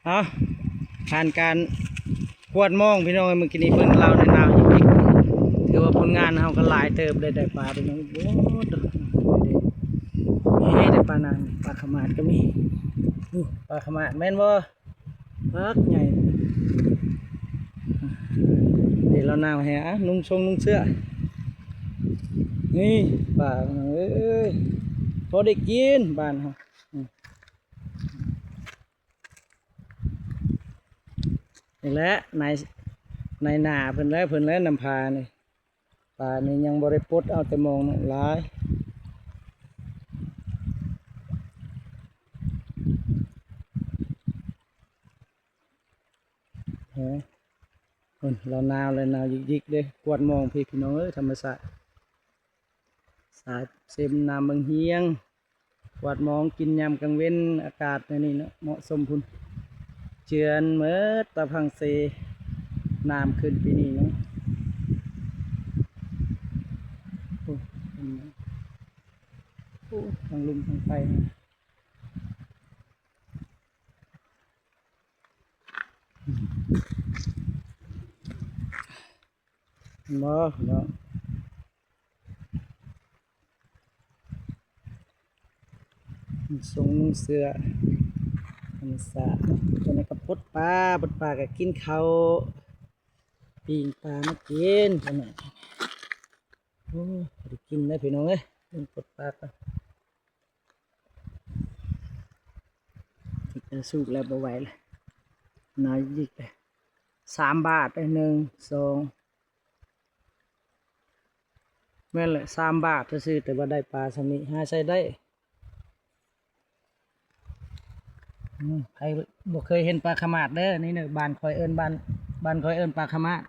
ເອົາ ຜ່ານການກວດມອງພີ່ນ້ອງເອີຍ ມື້ກີ້ນີ້ເບິ່ງລາວໃນນາວຈິກໆ ຖືວ່າຜົນງານເຮົາກໍຫຼາຍເຕີບເດ້ ໄດ້ປາພີ່ນ້ອງ. ໂອ້ ເອີ ໄດ້ປານາງ ປາຂະມາດກໍມີ. ໂອ້ ປາຂະມາດແມ່ນບໍ່? ບັກໃຫຍ່. ເດ ລາວນາວແຮງ ອະ ນຸ່ງຊົງນຸ່ງເສື້ອ. ນີ້ປາເອີຍ ພໍໄດ້ກິນບ້ານເຮົາ. ນີ້ແຫຼະ ນາຍ ນາຍໜ້າເພິ່ນແຫຼະ ເພິ່ນແຫຼະນຳພານີ້. ປານີ້ຍັງບໍ່ໄດ້ປົດ ເອົາແຕ່ມອງນັ້ນຫຼາຍ. ເອີ ເພິ່ນລາວໜາວແລ້ວ ໜາວຢິກໆເດ້. ກວດມອງພີ້ພີ່ນ້ອງເອີຍ ທຳມະຊາດ ສາຍເຊມນ້ຳບັງຮຽງ. ກວດມອງກິນຍາມກາງເວັນ ອາກາດແນວນີ້ເນາະ ເໝາະສົມພຸ້ນ. ເຈື່ອນໝົດຕາຝັ່ງເຊ ນ້ຳຂຶ້ນປີນີ້ເນາະ. ໂອ້ ໂອ້ ທັງລົມທັງໄຟ ເຫັນບໍ່ພີ່ນ້ອງ? ນຸ່ງຊົງນຸ່ງເສື້ອ ທຳມະຊາດ. ຕອນນີ້ກໍປົດປາ ປົດປາກໍກິນເຂົ້າ ປີ້ງປາມາກິນຕອນນີ້. ໂອ້ ບໍ່ໄດ້ກິນເດ້ພີ່ນ້ອງເອີຍ ເບິ່ງປົດປາກ່ອນ. ອີກແລ້ວ ສູບແລ້ວບໍ່ໄຫວແລ້ວ ໜາວອີກແລ້ວ. ສາມບາດເດ້ ໜຶ່ງ ສອງ ແມ່ນແຫຼະ ສາມບາດຊື່ໆ ແຕ່ວ່າໄດ້ປາຊ່ຳນີ້ ຫາໃຊ້ໄດ້. ອືມ ໃຜບໍ່ເຄີຍເຫັນປາຂະມາດເດີ ນີ້ເດີ ບ້ານຂ້ອຍເອີ້ນ ບ້ານ ບ້ານຂ້ອຍເອີ້ນປາຂະມາດ.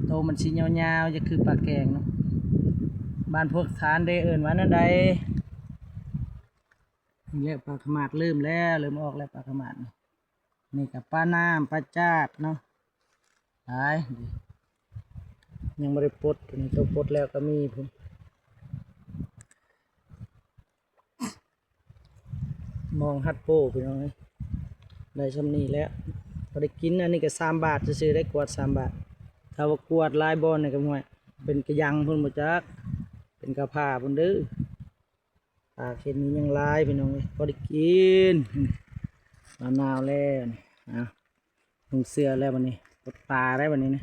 ໂຕມັນຊິຍາວໆ ຈະຄືປາແກງເນາະ. ບ້ານພວກທ່ານເດ ເອີ້ນວ່າແນວໃດ? ນີ້ແຫຼະ ປາຂະມາດເລີ່ມແລ້ວ ເລີ່ມອອກແລ້ວປາຂະມາດ. ນີ້ກໍປານ້ຳ ປາຈາດເນາະ ຫຼາຍ. ຍັງບໍ່ໄດ້ປົດ ຕົວນີ້ ຕົວປົດແລ້ວກໍມີພຸ້ນ. ມອງຮັດໂປ້ພີ່ນ້ອງເອີຍ ໄດ້ຊ່ຳນີ້ແຫຼະ ພໍໄດ້ກິນ. ອັນນີ້ກໍສາມບາດຊື່ໆ ໄດ້ກວດສາມບາດ. ຖ້າວ່າກວດຫຼາຍບ່ອນນີ້ກໍ ຫ້ວຍ ເປັນກະຍັງພຸ້ນບໍ່ຈັກ ເປັນກະພ້າພຸ້ນເດີ. ປາເຂດນີ້ຍັງຫຼາຍພີ່ນ້ອງເອີຍ ພໍໄດ້ກິນ. ໜາວແລ້ວນີ້ ເອົາ ນຸ່ງເສື້ອແລ້ວບັດນີ້ ປົດປາໄດ້ບັດນີ້ນະ.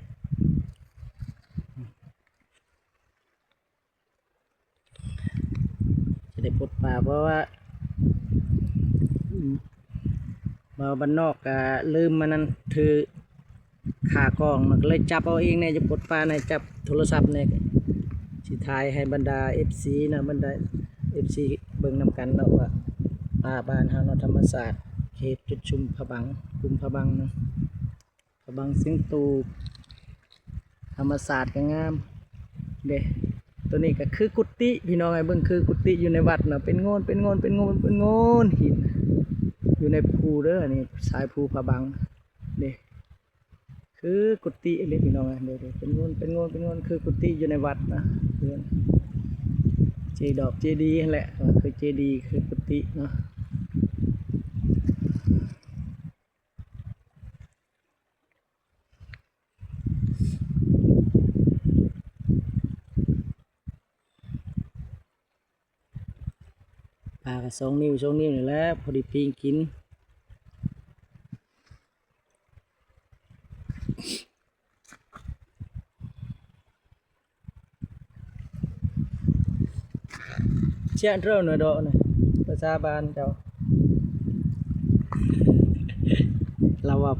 ຈະໄດ້ປົດປາ ເພາະວ່າ ອືມ ມາບ້ານນອກກະລືມອັນນັ້ນ ຖືຂາກ້ອງ ມັນກໍເລີຍຈັບເອົາເອງແດ່ ຈະປົດປາແດ່ ຈັບໂທລະສັບແດ່. ຊິຖ່າຍໃຫ້ບັນດາເອັຟຊີເນາະ ບັນດາເອັຟຊີເບິ່ງນຳກັນເນາະ ວ່າປາບ້ານເຮົາເນາະ ທຳມະຊາດ ເຂດຈຸດຊຸມພະບັງ ກຸ່ມພະບັງເນາະ. ພະບັງຊຽງຕູບ ທຳມະຊາດກໍງາມເດ້. ຕົວນີ້ກໍຄືກຸຕິພີ່ນ້ອງເອີຍ ເບິ່ງຄືກຸຕິຢູ່ໃນວັດເນາະ ເປັນໂງ່ນ ເປັນໂງ່ນ ເປັນໂງ່ນ ເປັນໂງ່ນຫີນ ຢູ່ໃນພູເດີ. ອັນນີ້ຊາຍພູພະບັງເດ້ ຄືກຸຕິອີ່ຫຼີພີ່ນ້ອງເອີຍ ເດ້ ເປັນໂງ່ນ ເປັນໂງ່ນ ເປັນໂງ່ນ ຄືກຸຕິຢູ່ໃນວັດນະ. ເປັນເຈ ດອກເຈດີຫັ້ນແຫຼະ ຄືເຈດີ ຄືກຸຕິເນາະ. ປາກໍສອງນິ້ວ ສອງນິ້ວນີ້ແຫຼະ ພໍດີປີ້ງກິນ. ເຊຍເດີນະເດາະນະ ພາສາບ້ານເຈົ້າ. ລາວວ່າ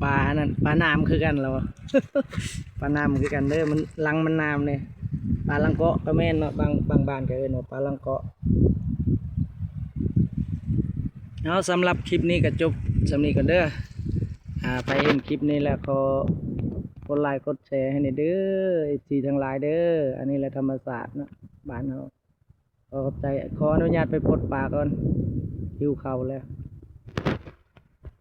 ປາອັນນັ້ນ ປານ້ຳຄືກັນລາວວ່າ ປານ້ຳຄືກັນເດີ ມັນ ລັງມັນນ້ຳເດ້. ປາລັງເກາະກໍແມ່ນເນາະ ບາງ ບາງບ້ານກໍເອີ້ນວ່າປາລັງເກາະ. ເອົາ ສຳລັບຄລິບນີ້ກໍຈົບສ່ຳນີ້ກ່ອນເດີ. ອ່າ ໃຜເຫັນຄລິບນີ້ແລ້ວ ຂໍກົດໄລກົດແຊໃຫ້ແດ່ເດີ ເອັຟຊີທັງຫຼາຍເດີ. ອັນນີ້ແຫຼະທຳມະຊາດເນາະ ບ້ານເຮົາ. ຂໍຂອບໃຈ ຂໍອະນຸຍາດໄປປົດປາກ່ອນ ຫິວເຂົ້າແລ້ວ.